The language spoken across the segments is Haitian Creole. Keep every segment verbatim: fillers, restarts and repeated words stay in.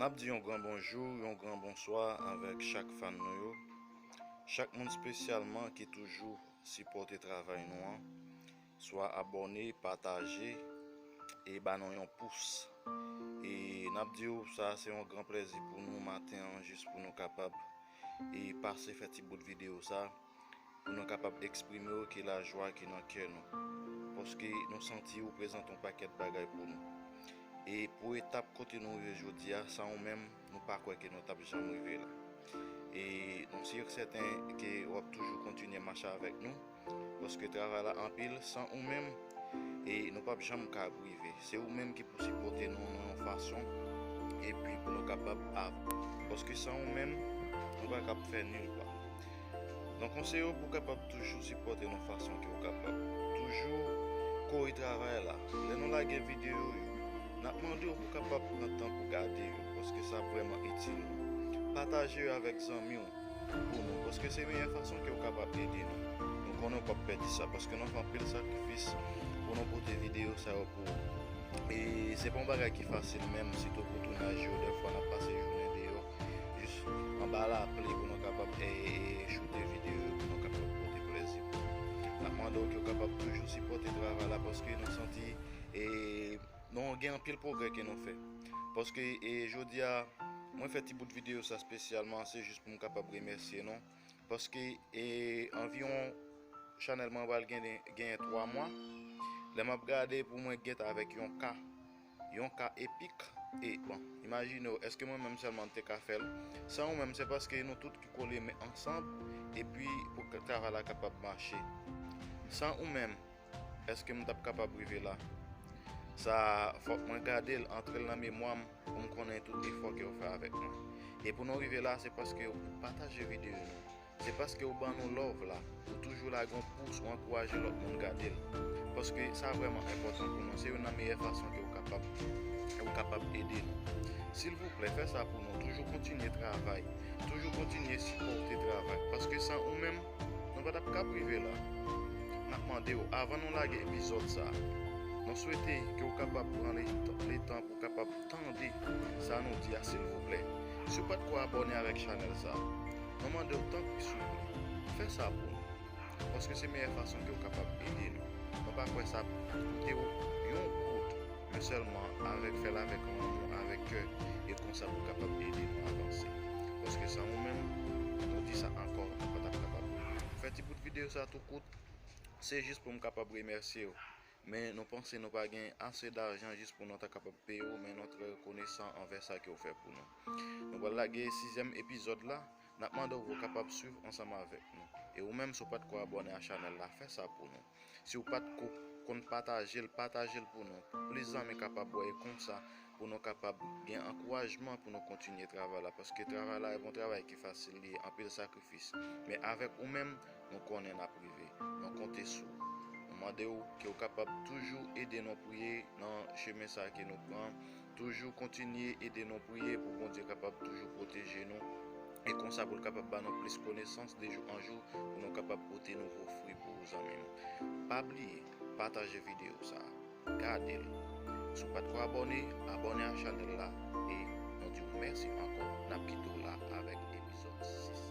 N ap di yon gran bonjou, yon gran bonswa avèk chak fan nou yo. Chak moun espesyalman ki toujou sipòte travay nou an, swa abòne, pataje e ba nou yon pous. E n ap di w sa se yon gran plèzi pou nou maten an, jis pou nou kapab e pase fè ti bout videyo sa pou nou kapab eksprime w ki lajwa ki nan kè nou. Paske nou santi ou prezante yon pakèt bagay pou nou. E pou etap kote nou rive jodi a, san ou menm, nou pa kwè ke nou t ap janm rive la. E nou si sèten ke w ap toujou kontinye mache avèk nou, paske travay la anpil, san ou menm, e nou p ap janm ka rive. Se ou menm ki pou sipòte nou nan yon fason, epi pou nou kapab avanse. Paske san ou menm, nou pa kab fè nil pa. Donk, konseye w pou w kapab toujou sipòte nou fason ke w kapab. Toujou kore travay la. Lè nou lage videyo yo, n ap mande w pou w kapab pran tan pou gade yo, paske sa ap vrèman itil nou. Pataje yo avèk zanmi w pou nou, paske se meyè fason ke w kapab ede nou. Nou konnen w p ap pèdi sa, paske nou fè anpil sakrifis pou nou pote videyo sa yo pou ou. E se pa yon bagay ki fasil menm, sitou pou tounaj yo, dèfwa n ap pase jounen deyò, jis anba lapli pou nou kapab, e, e, choute videyo yo, pou nou kapab pote plèzi pou nou. N ap mande w ke w kapab toujou sipòte travay la, paske nou santi, e, nou gen anpil pwogrè ke nou fè. Paske, e, jodi a, mwen fè ti bout videyo sa espesyalman, se jis pou m kapab remèsye nou. Paske, e, anviwon chanèl mwen pral gen, genyen twa mwa. Lè m ap gade pou mwen gentan avèk yon ka, yon ka epik. E, bon, imajine w, èske mwen menm sèlman m te ka fè l? San ou menm, se paske nou tout ki kole men ansanm, epi pou ke travay la kapab mache. San ou menm, èske m t ap kapab rive la? Sa, fòk mwen gade l, antre l nan memwa m, pou m konnen tout efò ke w fè avèk mwen. E pou nou rive la, se paske w pataje videyo nou. Se paske w ban nou love la, ou toujou lage yon pous, ou ankouraje lòt moun gade l. Paske sa vrèman enpòtan pou nou. Se youn nan meyè fason ke w kapab, ke w kapab ede nou. Silvouplè, fè sa pou nou. Toujou kontinye travay. Toujou kontinye sipòte travay. Paske san ou menm, nou pa t ap kab rive la. N ap mande w, avan nou lage epizòd sa, nou swete ke w kapab pran le, letan pou w kapab tande sa nou di a, silvouplè. Si w pa t ko abòne avèk chanèl sa, nou mande w tanpri souple, fè sa pou nou. Paske se meyè fason ke w kapab ede nou. Nou pa kwè sa ap koute w yon goud, men sèlman avèk, fè l avèk lanmou, avèk kè, e konsa pou kapab ede nou avanse. Paske san ou menm, nou di sa ankò, nou pa t ap kapab. Fè ti bout videyo sa tou kout, se jis pou m kapab remèsye w. Men nou panse nou pa gen ase dajan jis pou nou ta kapab peye w, men nou trè rekonesan anvè sa ke w fè pou nou. Nou pral lage sizyèm epizòd la, n ap mande w pou w kapab swiv ansanm avèk nou. E ou menm, si w pa t ko abòne a chanèl la, fè sa pou nou. Si w pa t ko konn pataje l, pataje l pou nou, pou plis zanmi kapab wè, e konsa, pou nou kapab gen ankourajman pou nou kontinye travay la, paske travay la, e pa yon travay ki fasil, li ye anpil sakrifis. Men avèk ou menm, nou konnen n ap rive. Nou konte sou ou. Nou mande w ke w kapab toujou ede nou priye nan chemen sa ke nou pran. Toujou kontinye ede nou priye pou Bondye kapab toujou pwoteje nou. E konsa pou l kapab ba nou plis konesans de jou an jou pou nou kapab pote nouvo fwi pou ou, zanmi m. Pa bliye, pataje videyo sa a. Gade l. Si w pa t ko abòne, abòne a chanèl la. E nou di w mèsi ankò. N ap kite w la avèk epizòd sis.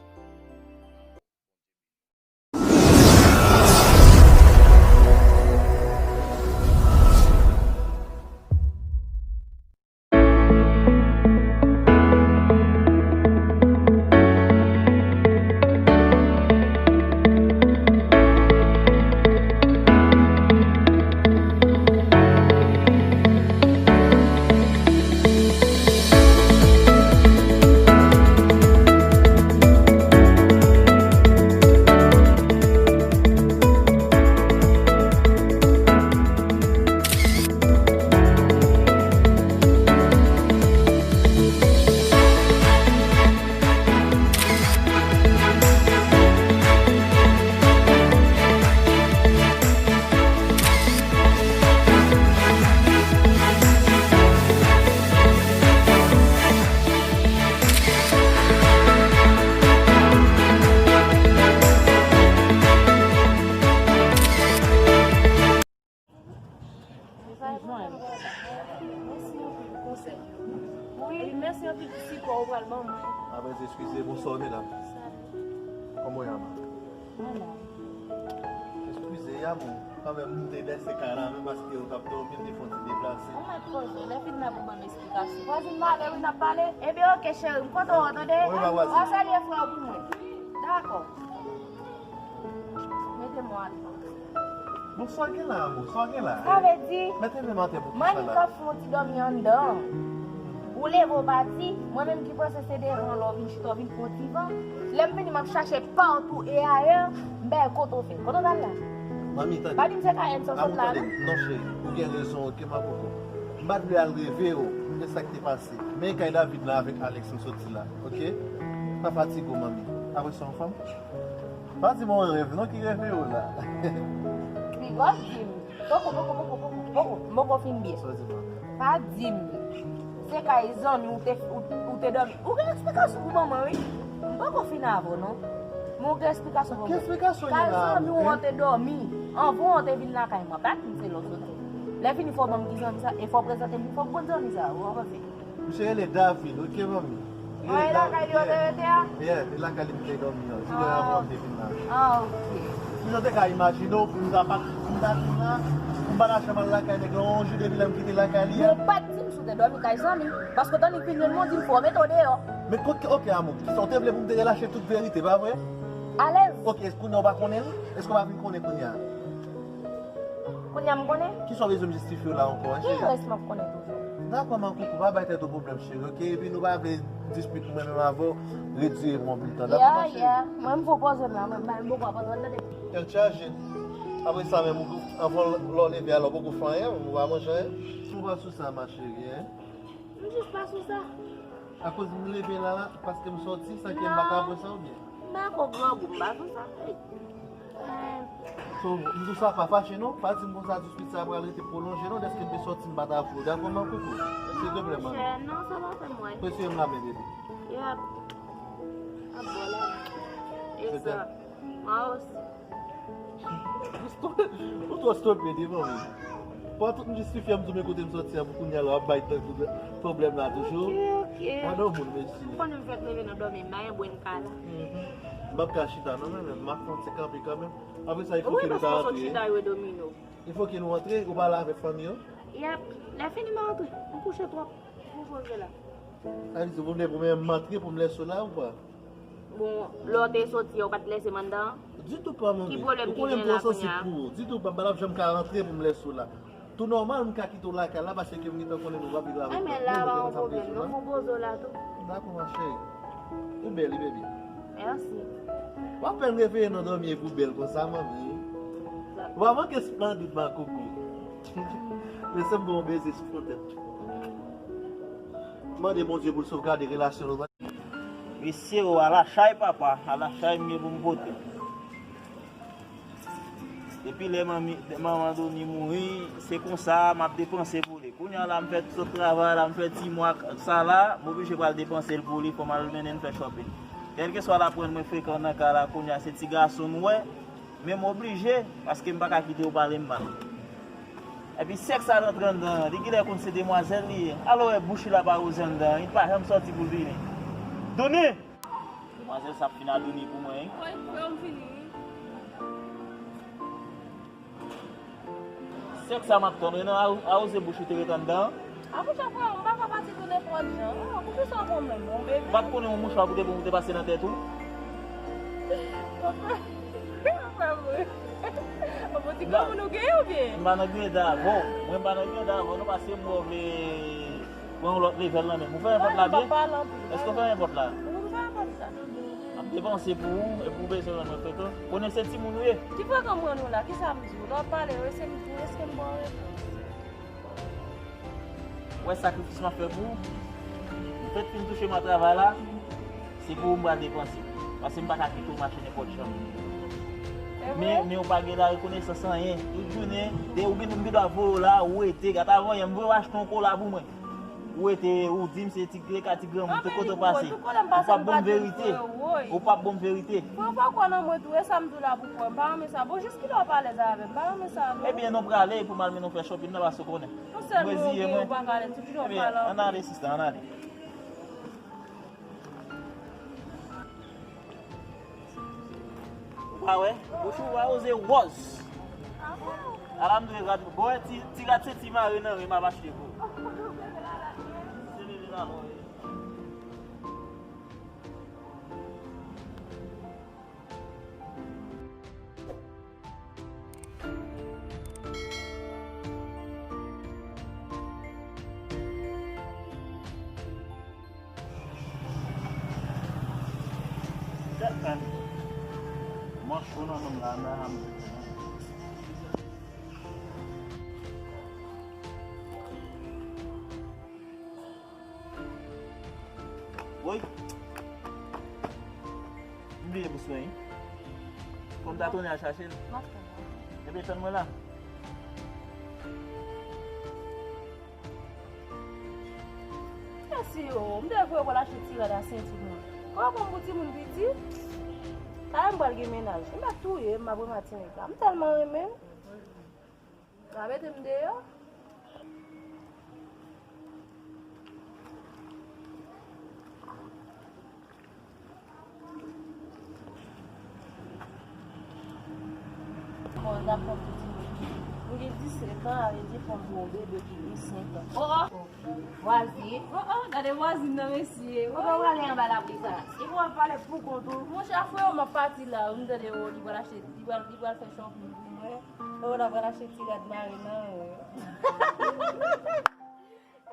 Mèsi anpil pou sipò ou pral ban mwen. Ah, ben, eskize, bonsoir, medam. Salut. Comment ya, ma? Mwen la. Eskize, ya, bon. Kanmenm, m te bese kay la, men paske ou t ap dòmi, m te fè yon ti deplase. Ou mèt poze, lè fini n ap ban m esplikasyon. Vwazin m ale, wi, n ap pale. Ebyen, oke, cheri, m kontan wè w, tande? Wi, ma vwazin. W a salye frè w pou mwen. Dakò. Mete mwen atò. Bon, sa w gen la, amou? Sa w gen la? Sa vle di, mete men atè pou kisa la? Manmi k ap fè yon ti dòmi anndan. Ou leve w pati, mwen menm ki panse se devan lè w vin chita w vin pran ti van. Lè m vini, m ap chache patou e ayè, m bay kote w fè. Kote w t al la? Manmi, tande. Pa di m se K N sa w sot la, non? Non, cheri, ou gen rezon, oke, ma koko. M pa t vle al reve w, se sa k te pase. Men kay David la avèk Alex m soti la, oke? Pa fatige w, manmi. Apre sa, yon fanm? Pa di m yon rèv, non, ki reve w la. Piga w di m. Poko, poko, poko, poko, poko. M poko fin byen. Sa w di, manmi? Pa di m. Se kay zanmi w te, ou, ou te dòmi. Ou gen eksplikasyon pou manman, wi. M poko fin avè w, non. Men w gen eksplikasyon pou mwen. Ki eksplikasyon li la? Kay zanmi w an te dòmi. Anvan w te vin lakay mwen. Pa di m se lè w soti. Lè fini, fò w ban m ki zanmi sa, e fò w prezante m, fò w konn zanmi sa, ou konprann? Misye rele David, oke, manmi? Mwen e lakay li yo te rete a? Yeah, e lakay li m te dòmi an. Ti lè avan m te vin la. Ah, oke. Si nou te ka imajine w, pou m ta pa, pou m ta vin la, pou m pa ta janm al lakay nèg lan, yon jou depi lè m kite lakay li a. Bon, ou pa t di m si w te dòmi kay zanmi, paske w t annik vin jwenn mwen, w di m fò w mete w deyò. Men oke, oke, amou, kisa w te vle pou m te relache tout verite, pa vre? Alèz. Oke, kounye a w pa konnen l? Èske w pa vin konnen kounye a? Kounye a m konnen. Kisa w bezwen m jistifye w la ankò, en, cheri? Ki rès m ap konnen toujou? Dakò, ma koukou, pa bay tèt ou pwoblèm, cheri, oke? Epi nou pa vle dispit mwen menm avè w redire pou anpil tan. Dakò, ma cheri? Ya, ya. Mwen, m fò poze m la, mwen, mwen, m poko ap antre, tande. Tèt chaje. Apre sa menm, ou, anvan lè w leve a la, ou poko fè anyen, ou pa manje anyen? Ou pa sou sa, ma cheri, en? M jis pa sou sa. Akoz m leve la, paske m soti, sa ke m pa ka pran sa oubyen? M pa ko grangou, m pa sou sa. So, m sou sa, pa fache non, pa di m konsa dispit sa pral rete pwolonje non, dèske m te soti m pa ta vle w, dakò, ma koukou? Silteplè, manmi. Monchè, non, sa pa fè mwen. Presye m la men, bebe. Yap. Ap bò la. E sa. Mwen osi. Ou twò, ou twò stupid, wi, manmi. Pou tout m jistifye m tou men kote m soti a pou kounye a la w ap bay tankou pwoblèm la toujou. Oke, oke. Mwen nan moun, mesi. Ou konnen m fèk leve nan dòmi, m pa gen brenn ka la. Mhm. M p ap ka chita non, men, men m ap fè yon ti kanpe kanmenm. Apre sa, il faut que nou ta rantre. Wi, paske w sot chita jwe domino. Il faut que nou rantre, ou pale avèk fanmi yo. Yap, lè fini m rantre. M kouche twòp. Pou poze la. Sa vle di, ou vle pou mwen m antre pou m lèse w la ou pa? Bon, lè w te soti a, ou pa t lèse m anndan? Ditou pa, manmi. Ki pwoblèm ki gen la kounye a? Ou konnen m twò sansib pou ou. Ditou pa, m pa t ap janm ka rantre pou m lèse w la. Tou nòmal, m ka kite w lakay la, paske m gentan konnen nou p ap viv avèk lòt moun, ou konprann sa m vle di w la? Enben, la pa yon pwoblèm, non, m poze w la tou. Dakò, ma cheri. Ou bèl, wi, baby. Mèsi. W apèn reveye nan dòmi epi w bèl konsa, manmi. Ou pa manke splandid, ma koukou. Lese m ba w yon beze sou fwon tèt. Mande Bondye pou l sovgade relasyon nou. Mesye o, ala chay papa, ala chay m gen pou m pote. Depi lè manmi, manman Doni mouri, se konsa m ap depanse pou li. Kounye a la, m fè tout travay la, m fè ti mwa, sa la, m oblije pral depanse l pou li, fò m al mennen l fè shopping. Kèlkeswa l ap pran mwen frekan nan kay la, kounye a se ti gason m wè, men m oblije, paske m pa ka kite yo pale m mal. Epi sèks sa rantre anndan, li genlè konn se demwazèl li ye. Alò wè bouch li la pa woze anndan, li pa janm sòti pou l vini. Doni! Demwazèl sa ap fin a Doni pou mwen, wi. Wi, frè, m vini, wi. Sèks sa m ap tann, wi, nan a, a woze bouch ou te ret anndan. A, monchè, frè, m pa ka pati tou nenpòt jan. Oh, poukisa w konn menm, mon bebe? Ou pa t konnen yon mouchwa pou te bon pou te pase nan tèt ou? Frè, frè, frè, frè. Bon, ti granmoun ou genyen oubyen? M pa nan greda avè w. Mwen m pa nan greda avè w, non, paske m wè w vle pran yon lòt level nan men m. Ou fèmen pòt la byen? Èske w fèmen pòt la? Wi, m fèmen pòt la. M ap depanse pou ou, epi w bezwen rann mwen frekan. Konnen se timoun ou ye. Ki frekan m rann ou la? Kisa m di w? Lè w ap pale, èske m, èske m ba w repons? Ou wè sakrifis m ap fè pou ou? M fèk fin touche mwa travay la, se pou ou m pral depanse. Paske m pa ka kite w mache nenpòt jan. Men, men ou pa gen larekonesans anyen. Tout jounen, de ou gen, m gen dwa voye w la, ou rete. Gade avan yè, m voye w achte yon kola pou mwen. Ou rete, ou di m se ti greka, ti granmoun, tout kote w pase. Ou p ap ban m verite. Ou p ap ban m verite. Frè, ou pa kwè nan mwen tou, e sa m di w la pou kwè. M pa renmen sa. Bon, jis kilè w pa alèz avè m? M pa renmen sa, non. Ebyen, nou prale pou m al mennen w fè shopping nan, paske w konnen. Non sèlman ou gen, ou pa ka alèz, tout jounen w pale anpil. Ebyen, ann ale, sista, ann ale. A wè, bouch ou pa oze wòz. Ala m dwe rad. Bon, ti, ti rad se ti mare nan ren m ap achte pou ou. Se bebe la, non, wi. Gad sa. Mwen cho nan menm la, nan. Woy. M bliye pou swen. Fò m ta tounen al chache l. M ap tann ou. Ebyen, tann mwen la. Mèsi, o. M te vle w al achte ti rad a senti mwen. Ou pa konn pou timoun piti? Talè m pral gen mennaj. Li mèt touye m, m ap rematen nèg la. M tèlman renmen l. Sa mete m deyò. Bon, dakò, pitit mwen. M gen disèt an, sa vle di fò m gen yon bebe ki gen senk an. Oh, oh! Vwazin. Oh, oh, gade vwazin nan, mesye. Ou pa prale anba lapli sa. Li pou ap pale pou kont ou. Monchè, frè, m ap pati la, m tande, oh, li pral achte, li pral, li pral fè shopping pou mwen. Oh, l ap pral achte ti rad mare nan, wi.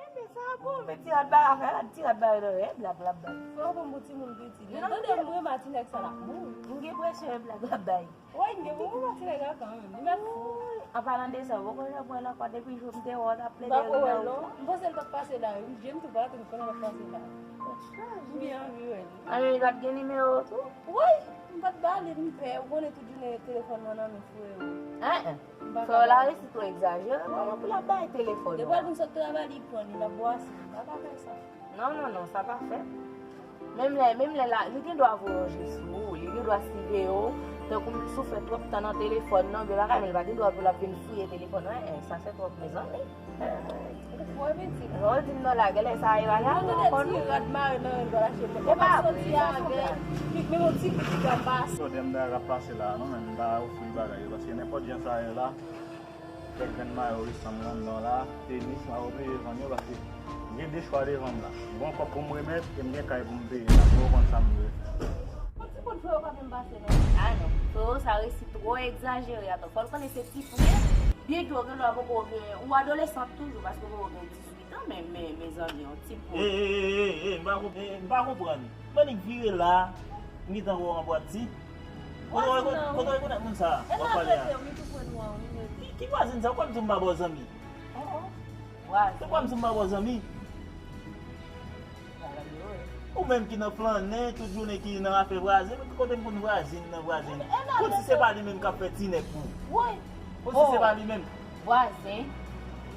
Enben, sa bon, men ti rad mare, afè rad, ti rad mare nan, e blag l ap bay. Frè, ou konn pou timoun piti. Lè l tande m, mwen, Matinèg sa l ap mouri. M gen enpresyon e blag l ap bay. Wi, m gen pou mwen, Matinèg la kanmenm. Li mèt fou. An palan de sa, ou poko janm wè l ankò depi jou m te wè w t ap plede ri nan wout la. M panse l t ap pase la, wi. Je m tou pa tou, m konnen l ap pase la. M byen anvi wè l. Anben, li pa t gen nimewo w tou? Woy! M pa t ba li, m pè. Ou konnen tout jounen telefòn mwen nan men frè yo. Enhen. Frè w la resi twò egzajere. Kòman pou l ap bay telefòn ou? Depi l vin sot travay, li pran li, l ap bwase. M pa ka fè sa. Non, non, non, sa pa fèt. Menm lè, menm lè la, li gen dwa voye yon je sou ou, li gen dwa siveye w. Tankou si w fè twòp tan nan telefòn nan, oubyen bagay, men li pa gen dwa pou l ap vin fouye telefòn nan. Enhen, sa se twòp, mezanmi. Mwen pitit. Lè w di m nan la, genlè sa e pa la, mwen konn ou. Ti rad mare nan ren l pral achte pou mwen. E pa soti avè l. Li menm yon ti kritik ap pase. Jodi a m ta rap pase la, non, men m ta ofri bagay yo, paske nenpòt jan sa ye la, kèk grenn mayo resan m nan la, tenis, m ap oblije vann yo, paske m gen de chwa devan m la. Bon kòb pou m remèt, e m gen kay pou m peye, m ap konn sa m dwe fè. Yon ti kout frè yo pa menm pase non. A non, frè yo sa resi twò egzajere atò. Fò l konnen se ti frè. Byen ke w gen dwa poko gen, ou adolesant toujou, paske w poko gen dizuit an, men, men, mezanmi, yon ti bout. E, e, e, e, e, m pa konp-, e, m pa konprann. M annik vire la, m gentan wè w anba ti. Kote w rekonèt, kote w rekonèt moun sa a w ap pale a? Ki, ki vwazin sa? Ou kwè m di w m pa ba w zanmi? Oh, oh. Vwazin. Ou kwè m di w m pa ba w zanmi? Ou menm ki nan flannen, tout jounen ki nan afè vwazin, kote m konn vwazin nan vwazin? Konn si se pa li menm k ap fè ti nèg pou ou. Woy! Konn si se pa li menm. Vwazin.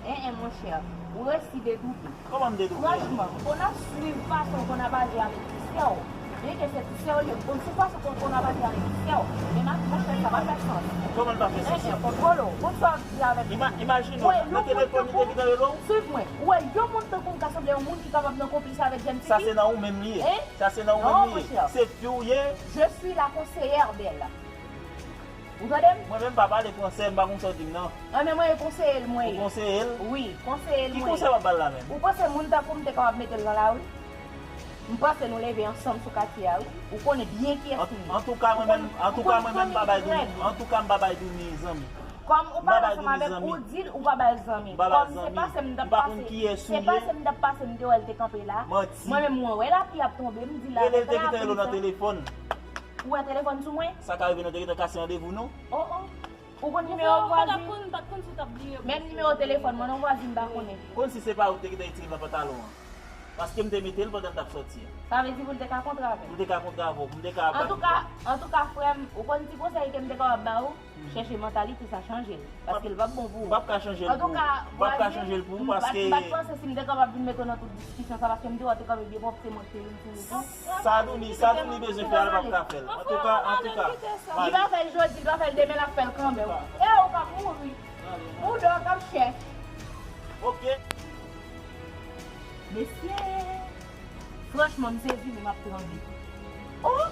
Enhen, monchè, ou resi dedoute. Kòman m dedoute a? Franchman, konn ap swiv fason konn ap aji avèk ti sè w. Byenke se ti sè w li ye, konn swiv fason konn, konn ap aji avèk ti sè w. Men monchè, sa pa fè sans. Kòman l pa fè sans? Enhen, kontwole w. Konn sa w ap di avèk li. Imajine w, nan telefòn li te gentan rele w. Swiv mwen. Ou wè yon moun tankou m ka sanble yon moun ki kapab nan konplis avèk jèn fi? Sa se nan ou menm li ye. Hein? Sa se nan ou menm li ye. Non, monchè. Se fi w ye. Je suis la conseillère d'elle. Ou tande m? Mwen menm pa pale fransè, m pa konn sa w di m nan. Enben mwen e konseye l, mwen ye. Ou konseye l? Wi, konseye l mwen ye. Ki konsèy w ap ba l la menm? Ou panse moun tankou m te kapab mete l nan lari? M panse nou leve ansanm sou katye a, wi. Ou konnen byen kiyès nou ye. Antouka, mwen menm, antouka, mwen menm, m pa bay Douni, antouka, m pa bay Douni zanmi. Kòm ou pale ansanm avè m, ou di l ou pa ba l zanmi. Kòm se pase m t ap pase, se pase m t ap pase, m te wè l te kanpe la. Mwen menm mwen wè lapli ap tonbe, m di l avè lapli sa. Ou wè telefòn sou mwen? Sa ka rive nou te gentan kase randevou nou. Oh, oh. Ou konn nimewo vwazin? Menm nimewo telefòn mwen, non, vwazin m pa konnen. Konn si se pa ou ki te gentan retire l nan pantalon an. Paske m te mete l pandan l t ap sòti a. Sa vle di pou l te ka kontre avè m? Pou l te ka kontre avè w, pou m te ka... Antouka, antouka, frè m, ou konn ti konsèy ke m te kapab ba ou? Chèche mantalite sa, chanje l. Paske l p ap bon pou ou. M p ap ka chanje l pou ou. Antouka, vwazin, m pa t panse si m te kapab vin mete w nan tout diskisyon sa, paske m te wè w te kanpe byen pwòp, se mwen ki te vin sou ou tou. Sa Douni, sa Douni bezwen fè a, l p ap ka fè l. Antouka, antouka. Li pa fè l jodi, li pa fè l demen, l ap fè l kanmenm. E ou k ap mouri. Ou dò k ap chèch. Ok. Mesye! Franchman, m sezi, men m ap tranble. Oh!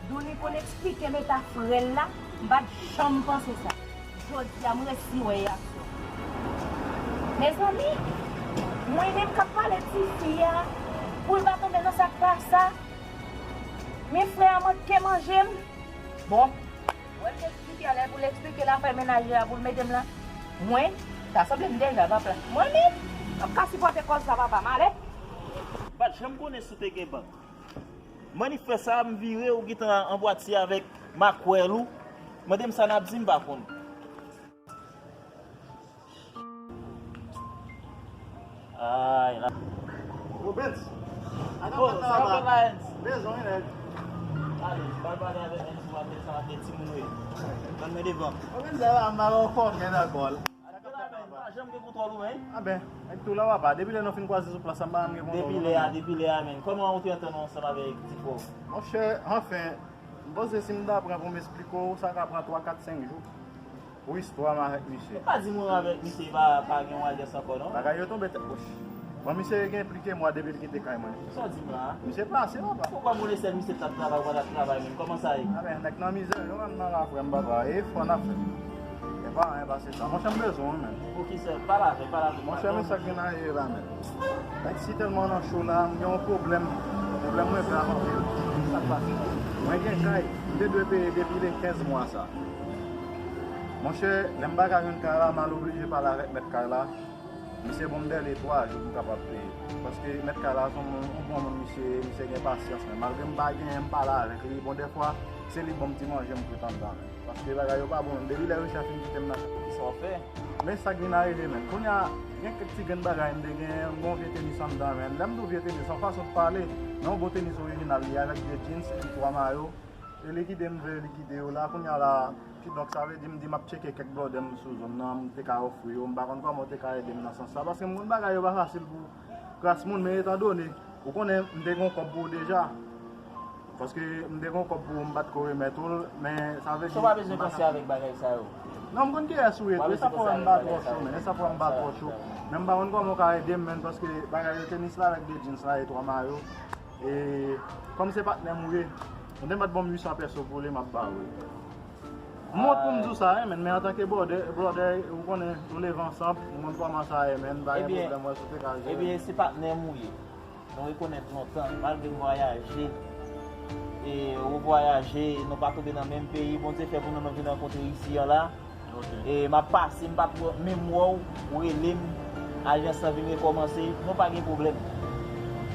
Johnny konn eksplike m eta frè l la, m pa t janm panse sa. Jodi a, m resi wè e aksyon. Mezanmi, mwen menm k ap pale tifi a, pou l pa tonbe nan sa k pa sa. Men frè a manke manje m. Bon, wè l te eksplike a, lè pou l eksplike l afè mennaj li a, pou l mete m la. Mwen, ta sanble m deja pa plas. Mwen menm, m ap ka sipòte kòz sa, papa, m ale. M pa t janm konnen si w te gen bank. Mwen ni fè sa, m vire, ou gentan anbwati avèk makwèl ou. Mande m sa n ap di, m pa konn. Ay, la. Yo, Bens. Ata Oh, sa yo fè la, Ens? Bezwen, wi, nèg. Ale, m pral pale avèk Ens, ou ap sa ap gen timoun, wi. Ban mwen devan. Yo, Bens, la, m pa wè w kòkèt ankò. Atè la, men, pa janm gen kontwòl ou, men. A ben, nèg tou la, papa. Depi lè nou fin kwaze sou plas la, m pa janm gen kontwòl ou, non. Depi lè a, depi lè a, men. Kòman ou te antann ansanm avèk ti frè w? Monchè, anfen, m panse si m ta pran pou m esplike w, sa ka pran twa, kat, senk jou. Pou istwa m avèk misye. Ou pa di mwen avèk misye pa, pa gen yon alyans ankò, non? Bagay yo tonbe tèt wòch. Bon, misye gen plis ke mwa depi l kite kay mwen. Sa w di m la a? Misye pase, papa. Poukwa mwen sèl misye t ap travay, ou pa t ap travay menm? Kòman sa ye? A ben, nèg nan mizè, yo rann nan la, frè m, papa. E fò n ap fè. E pa anyen pase sa. Monchè, m bezwen w, men. Poukisa? Pale avè m, pale avè m. Monchè, men sa k vin arive la, men. Nèg si tèlman nan cho la, m gen yon pwoblèm. Pwoblèm mwen grav anpil. Sa k pase? Mwen gen kay, m te dwe peye depi le kenz mwa sa. Monchè, lè m pa ka jwenn kay la, m al oblije pale avèk mèt kay la. Misye ban m dèle twa jou pou m kapab peye. Paske mèt kay la se yon moun, yon bon moun, misye, misye gen pasyans, men malgre m pa genyen, m pale avèk li. Bon, dèfwa, se li ban m ti manje m kwit anndan, men. Paske bagay yo pa bon, men depi lè Richard fin kite m nan. Kisa w fè? Men sa k vin arive, men. Kounye a, gen kèk ti grenn bagay m te genyen, m gen yon vye tenis anndan, men. Lè m di w vye tenis, se yon fason de pale. Men yon bon tenis orijinal li, avèk de jeans epi twa mayo. E likide m vle likide yo la, kounye a la, kidonk sa vle di m di m ap tcheke kèk blòdè m sou zòn nan, m te ka ofri yo, m pa konn kòman w te ka ede m nan sans sa, paske m konn bagay yo pa fasil pou kras moun, men etandone, ou konnen m te gen yon kòb pou w deja, paske m te gen yon kòb pou w, m pa t ko remèt ou l, men sa vle di. Sa w pa bezwen panse avèk bagay sa yo. Non, m konn kiyès ou ye tou, e sa fè m pa twò cho, men, e sa fè m pa twò cho. Men m pa konn kòman w ka ede m, men, paske bagay yo, tenis la avèk de jeans la e twa mayo. E kòm se patnè m ou ye, ou te mèt ban m uit san pèso pou li, m ap ba ou li. M wont pou m di w sa, wi, men, men antanke brother, brother, ou konnen, nou leve ansanm, nou konn kòman sa ye, men, pa gen pwoblèm, wè, si w te ka jere. Ebyen, se patnè m ou ye. Nou rekonèt lontan, malgre m vwayaje, e ou vwayaje, nou pa tonbe nan menm peyi, Bondye fè pou nou, nou vin rankontre isi a la. Ok. E m ap pase, m pa t wè, menm wè w, ou rele m, ajans lan vin rekòmanse, nou pa gen pwoblèm.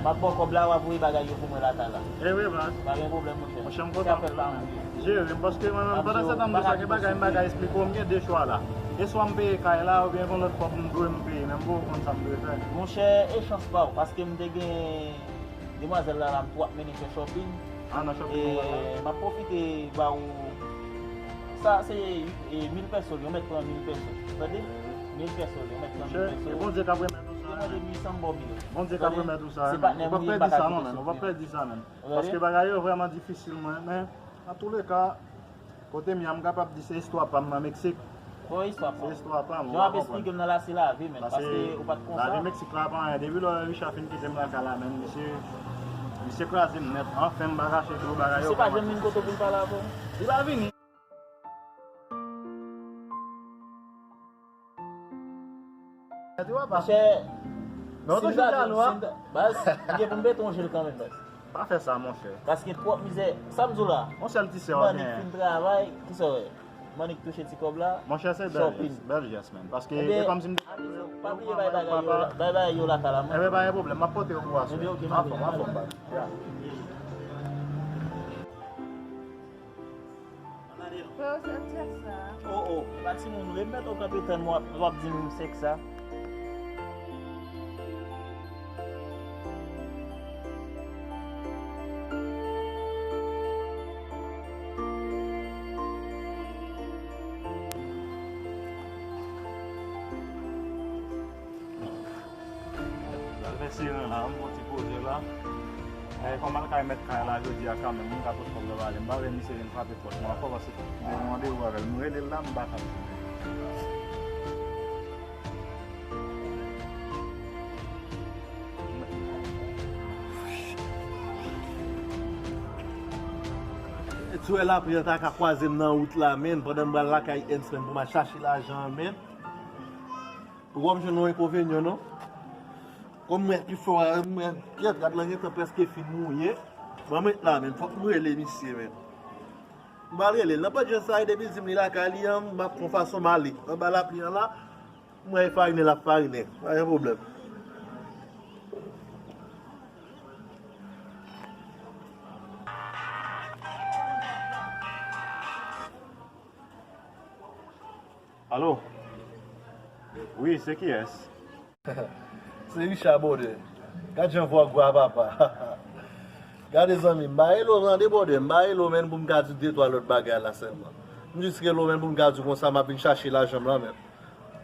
M ap ba w kòb la, w a voye bagay yo pou mwen lakay la. E vre, baz. Pa gen pwoblèm, monchè. Monchè, m kontan pou ou, men. Jere m, paske mwen menm, pandan se tan m di sa, gen bagay m pa ka esplike w, m gen de chwa la. E swa m peye kay la, oubyen gen lòt kòb m dwe m peye, men m poko konn sa m dwe fè. Monchè, e chans pa w, paske m te gen demwazèl la, la, m tou ap mennen fè shopping. Ah, nan shopping nou wè la. E m ap pwofite ba ou. Sa se, e, mil pèso, yo mèt pran mil pèso. Tande? Mil pèso, yo mèt pran mil pèso. Monchè, e Bondye k ap remèt ou sa, men. Yo mande uit san, m ba w mil. Bondye k ap remèt ou sa, men. Ou p ap pèdi sa non, men. Ou p ap pèdi sa, men. Paske bagay yo vrèman difisil, mwen, men, antouleka, kote m ye a, m kapab di se istwa pa m nan Meksik. Bon, istwa pa w. Se istwa pa m, ou pa konprann. Jan w ap esplike m nan la, se lavi, men, paske ou pa t konsa. Lavi Meksik la pa anyen. Depi lè Richard fin kite m lakay la, men, misye, misye kraze m nèt. Anfen, m pa kache tou, bagay yo kòmanse. Misye pa janm vin kote w pou l pale avè w? Li pa vini. Monchè, men w toujou jalou, a? Baz, m gen pou m pete yon je l kanmenm, baz. Pa fè sa, monchè. Paske twòp mizè. Sa m di w la? Yon sèl ti sè w genyen. Mannik fin travay, kisa w wè? Mannik touche ti kòb la. Monchè, se bèl jès, bèl jès, men. Paske e kòmsi m te. Ebyen, pa bliye bay bagay yo, bay bagay yo lakay la, monchè. Ebyen, pa gen pwoblèm, m ap pote yo pou aswè. Ebyen, ok, m ale. Anfòm, anfòm, baz. Ya. Frè, se m chèf sa. Oh, oh, pa timoun, ou mèt ou kanpe tann mwen, w ap di m sèk sa. Al fè siren la, m gon ti pwoze la. E, kòm al kay mèt kay la jodi a kanmenm, m ka pot kòb la ba li. M pa vle misye vin frape pòt mwen ankò, paske m te gen randevou avè l. M rele l la, m pa ka jwenn li. Si w wè lapli an ta ka kwaze m nan wout la, menn, pandan m pral lakay Ernst, menn, pou m al chache lajan an, menn. Ou wè m jwenn yon enkonvenyan, non? Kòm m wè ki fò a, m wè, kèt, rad lan gentan prèske fin mouye. Ban m ret la, menn, fòk m rele misye, menn. M pral rele l. Nan pòt jan sa, depi l di m li lakay li an, m ap fè yon fason m ale. Anba lapli an la, m wè e farinen l ap farinen. Pa gen pwoblèm. Alo? Wi, se kiyès? Se Richard, brother. Gad jan vwa gwa, papa. Gade, zanmi, m pa rele w tande, brother. M pa rele w, menn, pou m ka di w de twa lòt bagay la sèlman. M jis rele w, menn, pou m ka di w konsa m ap vin chache lajan m lan, menn.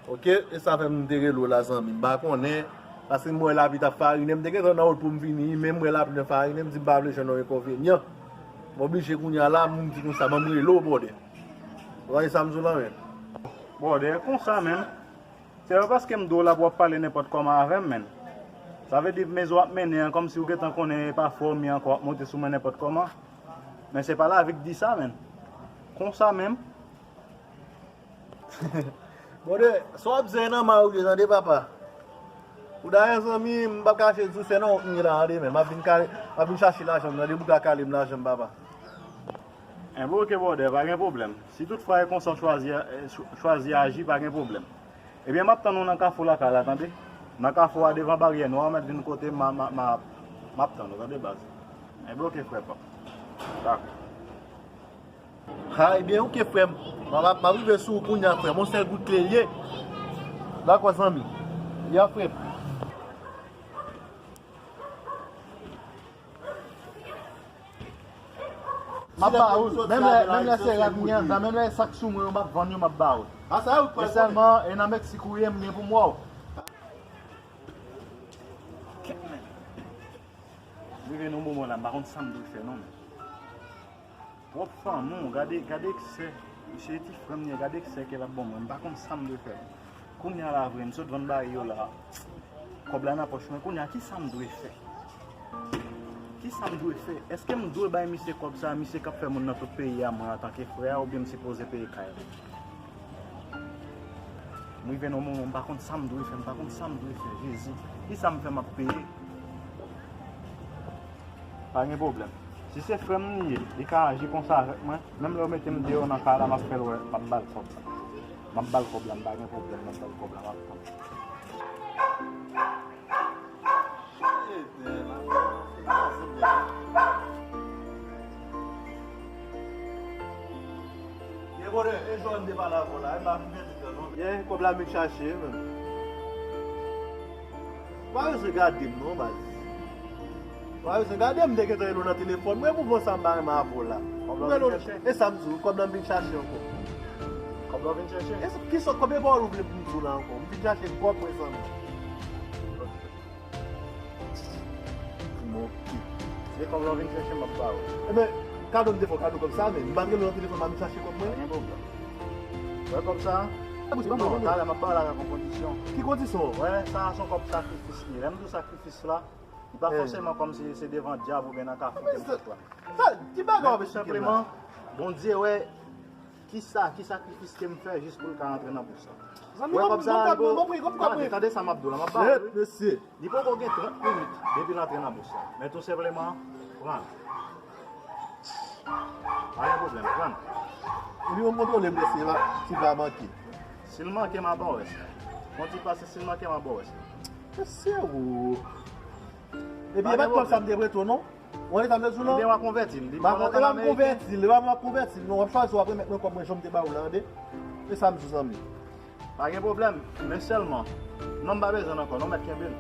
Oke? E sa fè m te rele w la, zanmi. M pa konnen, paske m wè lapli t ap farinen. M te gentan nan wout pou m vini, men m wè lapli nan farinen, m di m pa vle jwenn yon enkonvenyan. M oblije kounye a la, m di konsa, ban m rele w, brother. Ou tande sa m di w la, menn? Brother, konsa menm. Se pa paske m di w la pou w ap pale nenpòt kòman avè m, menn. Sa vle di, men w ap mennen an, kòmsi w gentan konnen e pa fòmi ankò, w ap monte sou mwen nenpòt kòman. Men se pa lavi k di sa, menn. Konsa menm. Brother, sa w ap di a nan ma ou ye, tande, papa. Ou dayè, zanmi, m p ap kache di w, se nan wont m ye la, tande, men m ap vin kale, m ap vin chache lajan m, tande, pou ka kale m lajan m, papa. Enben, oke, brother, pa gen pwoblèm. Si toutfwa e konsa w chwazi, eh, chw-, chwazi aji, pa gen pwoblèm. Ebyen, m ap tann ou nan kafou lakay la, tande. Nan kafou a, devan baryè nwa, ou mèt vin kote m, m, m, m ap tann ou, tande, baz. Enben, oke, frè pa m. Dakò. Ha, ebyen, oke, frè m. M ap, m ap rive sou ou kounye a, frè m. Yon sèl gout kle l ye. Dakò, zanmi. Ya, frè m. M ap ba ou. Menm lè, menm lè se rad m gen anndan, menm lè e sak sou mwen yo, m ap vann yo, m ap ba ou. E sèlman, e nan Meksik ou ye, m gen pou m wè w. Rive nan moman la, m pa konn sa m dwe fè non, men. Pwòp fanmi w, gade, gade eksè. Misye e ti frè m li ye, gade eksè ke l ap ban mwen. M pa konn sa m dwe fè. Kounye a la vre, m sot vann bagay yo la. Kòb la nan pòch mwen. Kounye a, kisa m dwe fè? Kisa m dwe fè? Èske m dwe bay misye kòb sa, misye k ap fè moun nan tout peyi a mwen antanke frè a, oubyen m sipoze peye kay la? M rive nan moman, m pa konn sa m dwe fè, m pa konn sa m dwe fè, Jezi. Kisa m fè m ap peye? Pa gen pwoblèm. Si se frè m li ye, li ka aji konsa avèk mwen, menm lè yo mete m deyò nan kay la, m ap fè l wè, m ap ba l kòb la. M ap ba l kòb la, m pa gen pwoblèm, m ap ba l kòb la, m ap pran. Ye, brother, e jan n te pale avè w la, e pa vin pèdi tan non. Ye, kòb la m vin chache, menn. Ou pa bezwen gade m non, baz. Ou pa bezwen gade m, m te gentan rele w nan telefòn. Mwen, pou bon sa m pa renmen avè w la. Kòb la w vin chache? E sa m di w, kòb la m vin chache ankò. Kòb la w vin chache? E sa, ki sòt kòb, e pawòl ou vle pou m di w la ankò? M vin chache kòb mwen, zanmi. Bon. Se kòb la w vin chèche, m ap ba ou. Ebyen, kado m te fè w kado kòb sa, men m pa t rele w nan telefòn, m ap vin chache kòb mwen. Pa gen pwoblèm. Wè kòb sa? Non, talè m ap pale avèk yon kondisyon. Ki kondisyon? Wè, sa a se yon kòb sakrifis li ye. Lè m di w sakrifis la, li pa fòseman kòmsi se devan dyab oubyen nan kafou ke m sot pran. Sa, ki bagay w ap esplike m la? Senpleman, Bondye wè ki sa, ki sakrifis ke m fè jis pou l ka rantre nan bous la. Zanmi, wè kòb sa, gade, tande sa m ap di w la, m ap ba ou, wi. Mesye. Li poko gen trant minit depi l antre nan bous la. Men tou senpleman, pran l. Pa gen pwoblèm, pran l. Epi w kontwole m, mesye, si l pa manke. Si l manke, m a ba w rès la. Fè yon ti pase, si l manke, m a ba w rès la. Mesye, o. Epi e pa t kòb sa m te prete w non. Ou konn sa m te di w lan? Ebyen, w a konvèti l. Li pa konvèti l, li pa konvèti l non. W ap chwazi, w ap remèt mwen kòb mwen jan m te ba ou la, tande. E sa m di w, zanmi. Pa gen pwoblèm, men sèlman, non m pa bezwen l ankò, non mèt kenbe l.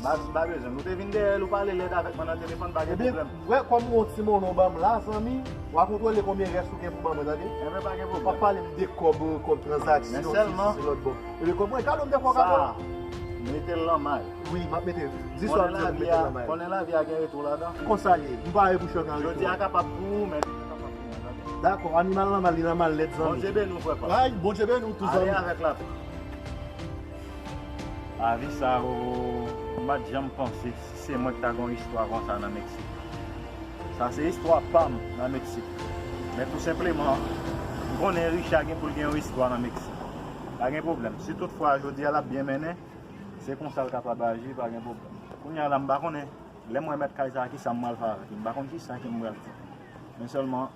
Baz m pa bezwen l. Ou te vin dèyè l, ou pale lèd avèk mwen nan telefòn, pa gen pwoblèm. Ebyen, wè, kòm ou yon ti monnen w ban m la, zanmi, w a kontwole konbyen rès ou gen pou ban mwen, tande. Enben, pa gen pwoblèm. W ap pale m de kòb, kòb tranzaksyon, sesi, lòt bò. Ebyen, kòb mwen, kado m te fè w kado? Sa, mete l nan may. Wi, m ap mete. Di sa w ap di, mete l nan may. Konnen lavi a gen retou ladan. Konsa l ye. M pare pou chòk an retou. Jodi a kapab pou ou, men demen kapab pou mwen, tande. Dakò, animal nan mal, li nan mal nèt, zanmi. Bondye beni w, frè pa m. Ay, Bondye beni w tou, zanmi. Ale avèk lapè. Lavi sa, o, m pa t janm panse si se mwen ki ta gen yon istwa konsa nan Meksik. Sa se istwa pa m nan Meksik. Men tou senpleman, m konnen Richard gen pou l gen yon istwa nan Meksik. Pa gen pwoblèm. Si toutfwa jodi a l ap byen mennen, se konsa l kapab aji, pa gen pwoblèm. Kounye a la, m pa konnen, lè m wè mèt kay sa a, kisa m pral fè avèk li. M pa konn kisa ke m pral di. Men sèlman,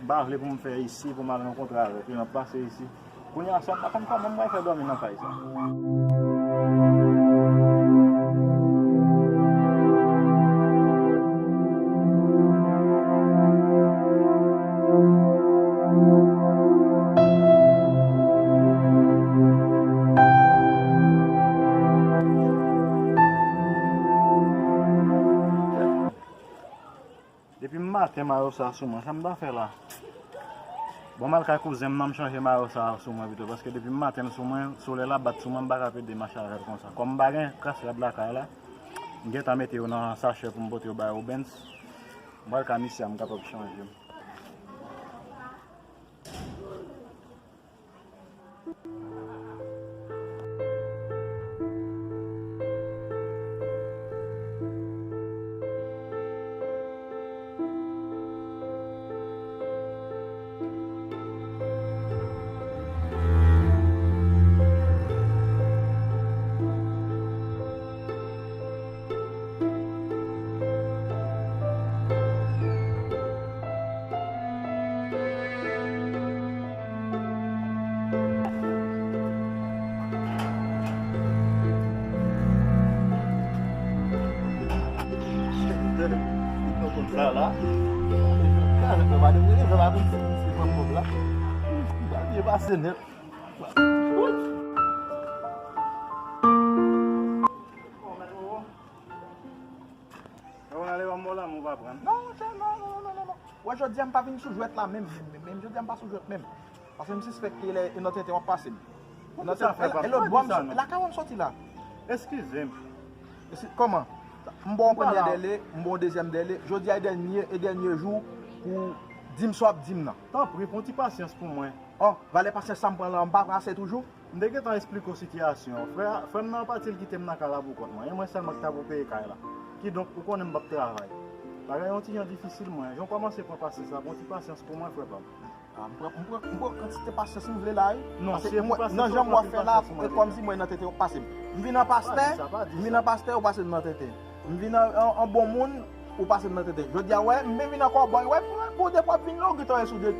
m pa vle pou m fè isi, pou m al rankontre avèk li, m ap pase isi. Kounye a, sa m pa konn kòman m pral fè dòmi nan kay sa. Depi maten mayo sa sou mwen, sa m ta fè la? Bon, m al kay kouzen m nan, m chanje mayo sa sou mwen pito, paske depi maten l sou mwen, solèy la bat sou mwen, m pa ka pede mache avè l konsa. Kòm m pa gen kras rad lakay la, m gentan mete yo nan sachè pou m pote yo bay Obens. M pral ka misye a, m kapab chanje m. Sa la. Sa la, mwen pa te rele, mwen pa konn si, si pran kòb la. Mwen pa byen pase nèt. Ou ale ban m lanmou pa pran. Non, monchè, non, non, non, non, non. Wè, jodi a m pa vin sou jwèt la menm, menm, menm, menm. Jodi a m pa sou jwèt menm. Paske m sispèk ke lè e nan tenten w ap pase m. Nan tenten, e lòt bò m soti la. Eskize m. Kòman? M ba w yon premye dèle, m ba w yon dezyèm dèle. Jodi a e dènye, e dènye jou pou di m sa w ap di m nan. Tanpri, fè yon ti pasyans pou mwen. Oh, valè pasyans sa m pran la, m pa pase toujou? M te gentan esplike w sitiyasyon an. Frè, frè m nan pati, l kite m nan kay la pou kont mwen. E mwen sèlman ki ta pou peye kay la. Kidonk, ou konnen m p ap travay. Bagay yon ti jan difisil, mwen. Jan w kòmanse pran pasyans la, pran ti pasyans pou mwen, frè pa m. Ah, m pran, m pran, m pran kantite pasyans m vle la, wi. Non, paske si e pou pasyans, nan jan m wè w fè la, e kòmsi mwen nan tenten w ap pase m. M vin an pastè, m vin an pastè, ou pase m nan tenten. M vin an, an, an bon moun, ou pase m nan tenten. Jodi a, wè, m vin ankò, bòy, wè, pou, pou de fwa vin la, ou gentan wè sou de,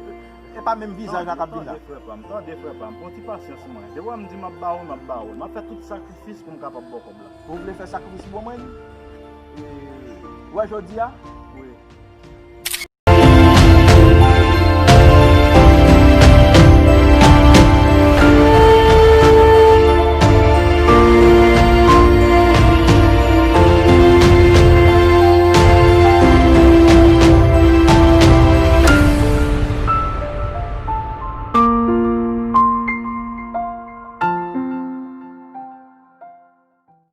e pa menm vizaj la k ap vin la. Tande, frè pa m, tande, frè pa m, pran ti pasyans mwen. De fwa m di m ap ba ou, m ap ba ou. M ap fè tout sakrifis pou m kapab ba w kòb la. Ou vle fè sakrifis pou mwen? E, wè, jodi a,